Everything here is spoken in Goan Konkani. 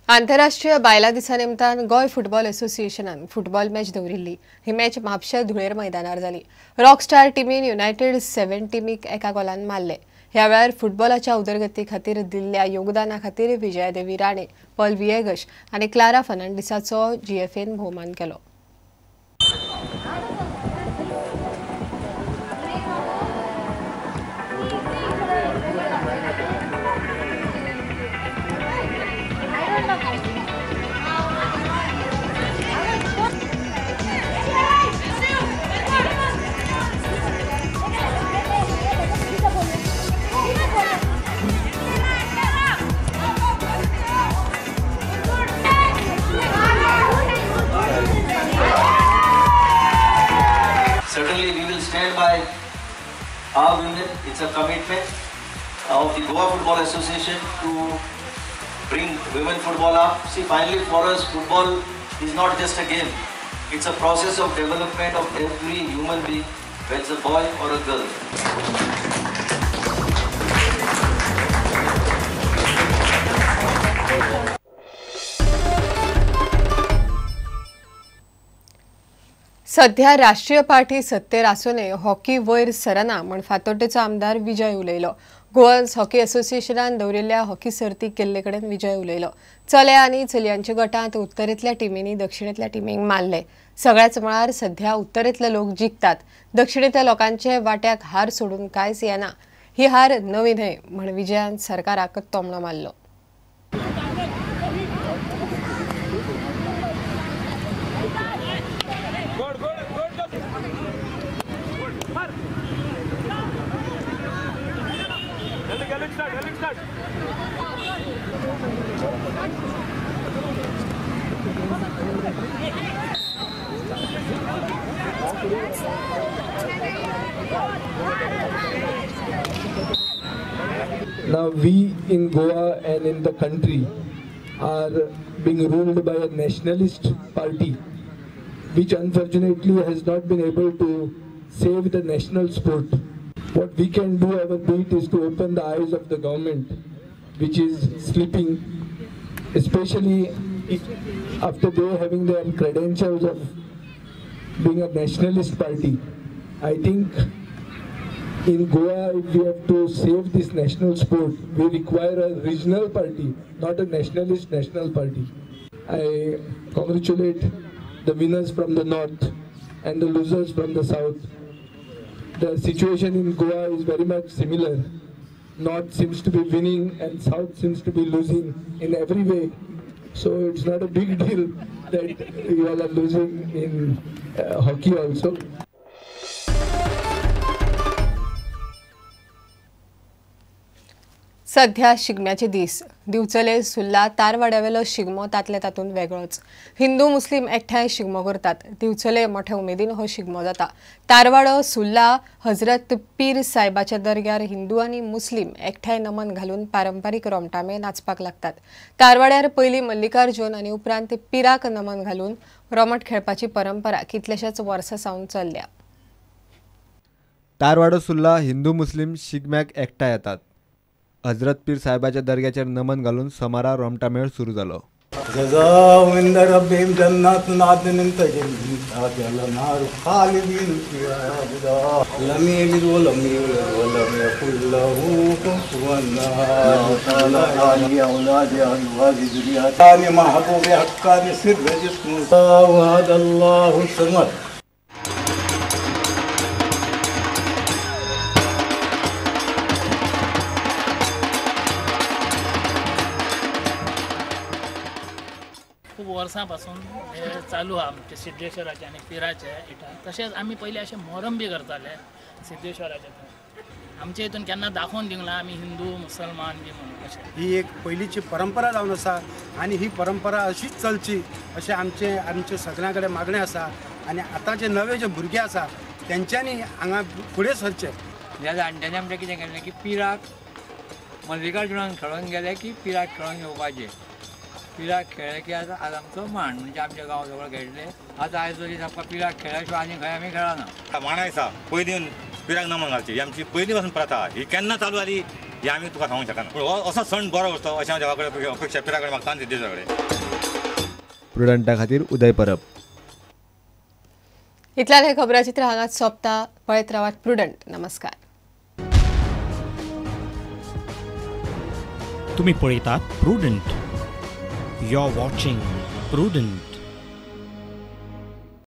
आंतरराष्ट्रीय बायलां दिसा निमतान गोंय फुटबॉल असोसिएशनान फुटबॉल मॅच दवरिल्ली. ही मॅच म्हापशा धुळेर मैदानार जाली. रॉकस्टार टिमीन युनायटेड 7 टिमीक एका गोलान मारले. ह्या वेळार फुटबॉलाच्या उदरगती खातीर दिल्ल्या योगदाना खातीर विजयादेवी राणे, पॉल विएगश आनी क्लारा फर्नांडीसाचो जीएफएन भोवमान केलो. Certainly we will stand by our women. It's a commitment of the Goa Football Association to bring women football up. See, finally for us, football is not just a game. It's a process of development of every human being, whether it's a boy or a girl. सध्या राष्ट्रीय पार्टी सत्तेर आसूनय हॉकी वयर सरना म्हण फातोड्डेचो आमदार विजय उलयलो. गोवन्स हॉकी असोसिएशनान दवरिल्ल्या हॉकी सर्तीक केल्ले कडेन विजय उलयलो. चले आनी चलयांच्या गटांत उत्तरेंतल्या टिमींनी दक्षिणेंतल्या टिमींक मारले. सगळ्याच मळार सध्या उत्तरेंतले लोक जिखतात, दक्षिणेंतल्या लोकांचे वाट्याक हार सोडून कांयच येना. ही हार नवी न्हय म्हण विजयान सरकाराक तोमणो मारलो. Now we in Goa and in the country are being ruled by a nationalist party, which unfortunately has not been able to save the national sport. What we can do our bit is to open the eyes of the government, which is sleeping, especially after they having their credentials of being a nationalist party. I think in Goa, if we have to save this national sport, we require a regional party, not a nationalist national party. I congratulate the winners from the north and the losers from the south. The situation in Goa is very much similar. North seems to be winning and south seems to be losing in every way. So it's not a big deal that you all are losing in hockey also. सध्या शिगम्याचे दीस. दिवचले सुर्ला तारवाड्यावेलो शिगमो तातले तातूंत वेगळोच. हिंदू मुस्लीम एकठांय शिगमो करतात. दिवचले मोठ्या उमेदीन हो शिगमो जाता. तारवाडो सुर्ला हजरत पीर साहेबाच्या दर्ग्यार हिंदू आनी मुस्लीम एकठांय नमन घालून पारंपारीक रोमटामेळ नाचपाक लागतात. तारवाड्यार पयलीं मल्लिकार्जुन आनी उपरांत पिराक नमन घालून रोमट खेळपाची परंपरा कितल्याशाच वर्सां सावन चल्ल्या. तारवाडो सुर्ला हिंदू मुस्लीम शिगम्याक एकठांय येतात. हजरत पीर साहेबाच्या दर्ग्याचेर नमन घालून सोमारा रोमटामेळ सुरू जालो. खूब वर्सां पासून हे चालू आहा आमचे सिद्धेश्वराचे आनी पिराचे इटा. तशेंच आमी पयलीं अशें मोहरम बी करताले सिद्धेश्वराचे. आमचे हितून केन्ना दाखोवन दिवंक ना आमी हिंदू मुसलमान बी म्हणून अशें. ही एक पयलींची परंपरा जावन आसा आनी ही परंपरा अशीच चलची अशें आमचे आमचे सगळ्यां कडेन मागणें आसा आनी आतांचे नवे जे भुरगे आसा तेंच्यांनी हांगा फुडें सरचें. ह्या जाणट्यांनी आमचें कितें केलें की पिराक मल्लिकार्जुनान खेळोन गेले की पिराक खेळोन येवपाचें. पिराक खेळ्ळे की आतां आज आमचो मांड म्हणजे आमच्या गांव सगळो खेळ्ळे. आतां आयज तरी आमकां पिराक खेळ्ळ्या शिवाय आनी खंय आमी खेळना. मांड आसा पयलीं पिराक नमन घालची ही आमची पयलीं पासून प्रथा. ही केन्ना चालू जाली ही आमी तुका सांगूंक शकना, पूण हो असो सण बरो वचचो अशें हांव देवा कडेन अपेक्षा पिरा कडेन मागता आनी सिद्धेश्वरा कडेन. प्रुडंटा खातीर उदय परब. इतल्यान हे खबराचित्र हांगाच सोंपता. पळयत रावात प्रुडंट. नमस्कार. तुम्ही पळयतात Prudent. You are watching Prudent.